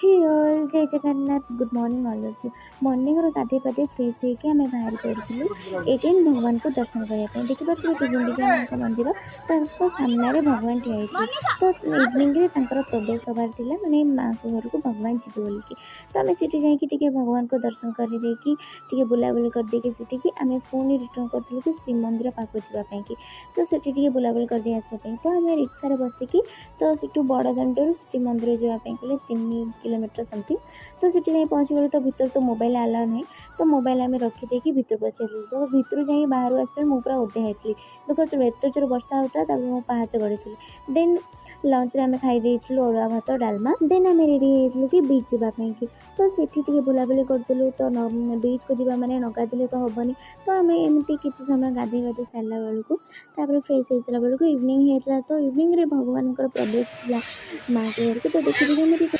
Hey all, Jay Jagannath. Good morning all of you. ମର୍ଣ୍ଣିଂରୁ ଗାଧୋଇ ପାଧୋଇ fresh ହେଇକି ଆମେ ବାହାରି ପଡ଼ିଥିଲୁ ଏଗେନ୍ ଭଗବାନଙ୍କୁ ଦର୍ଶନ କରିବା ପାଇଁ। ଦେଖିପାରୁଥିବେ ଗୁଣ୍ଡିଚା ମାଙ୍କ ମନ୍ଦିର, ତାଙ୍କ ସାମ୍ନାରେ ଭଗବାନ ଠିଆ ହେଇଥିଲେ। ତ ଇଭିନିଂରେ ତାଙ୍କର ପ୍ରବେଶ ହେବାର ଥିଲା, ମାନେ ମାଆଙ୍କ ଘରକୁ ଭଗବାନ ଯିବେ ବୋଲିକି। ତ ଆମେ ସେଠି ଯାଇକି ଟିକେ ଭଗବାନଙ୍କୁ ଦର୍ଶନ କରିଦେଇକି, ଟିକେ ବୁଲାବୁଲି କରିଦେଇକି, ସେଠିକି ଆମେ ପୁଣି ରିଟର୍ନ କରିଥିଲୁ କି ଶ୍ରୀମନ୍ଦିର ପାଖକୁ ଯିବା ପାଇଁକି। ତ ସେଠି ଟିକେ ବୁଲାବୁଲି କରିଦେଇ ଆସିବା ପାଇଁ। ତ ଆମେ ରିକ୍ସାରେ ବସିକି, ତ ସେଠୁ ବଡ଼ ଦାଣ୍ଡରୁ ସେଠି ମନ୍ଦିର ଯିବା ପାଇଁ ଗଲେ 3 କିଲୋମିଟର ସମଥିଙ୍ଗ। ତ ସେଠି ଯାଇ ପହଞ୍ଚିଗଲୁ। ତ ଭିତରେ ତ ମୋବାଇଲ୍ ଆଲାଉ ନାହିଁ, ତ ମୋବାଇଲ୍ ଆମେ ରଖିଦେଇକି ଭିତରକୁ ଆସିଯାଇଥିଲୁ। ତ ଭିତରୁ ଯାଇ ବାହାରୁ ଆସିଲେ ମୁଁ ପୁରା ଓଦା ହେଇଥିଲି, because ଏତେ ଜୋର ବର୍ଷା ହେଉଥିଲା। ତାପରେ ମୁଁ ପାହାଚ ଗଢ଼ିଥିଲି। ଦେନ୍ ଲଞ୍ଚରେ ଆମେ ଖାଇ ଦେଇଥିଲୁ ଅରୁଆ ଭାତ, ଡାଲମା। ଦେନ୍ ଆମେ ରେଡ଼ି ହେଇଯାଇଥିଲୁ କି ବିଚ୍ ଯିବା ପାଇଁକି। ତ ସେଠି ଟିକେ ବୁଲାବୁଲି କରିଥିଲୁ। ତ ବିଚ୍କୁ ଯିବା ମାନେ ନ ଗାଧେଇଲେ ତ ହେବନି। ତ ଆମେ ଏମିତି କିଛି ସମୟ ଗାଧେଇ ଗାଧେଇ ସାରିଲା ବେଳକୁ, ତାପରେ ଫ୍ରେଶ୍ ହେଇସାରିଲା ବେଳକୁ ଇଭିନିଂ ହେଇଥିଲା। ତ ଇଭିନିଂରେ ଭଗବାନଙ୍କର ପ୍ରବେଶ ଥିଲା ମାଆଙ୍କ ଘରକୁ। ତ ଦେଖିଦେଖି ଆମେ ଟିକେ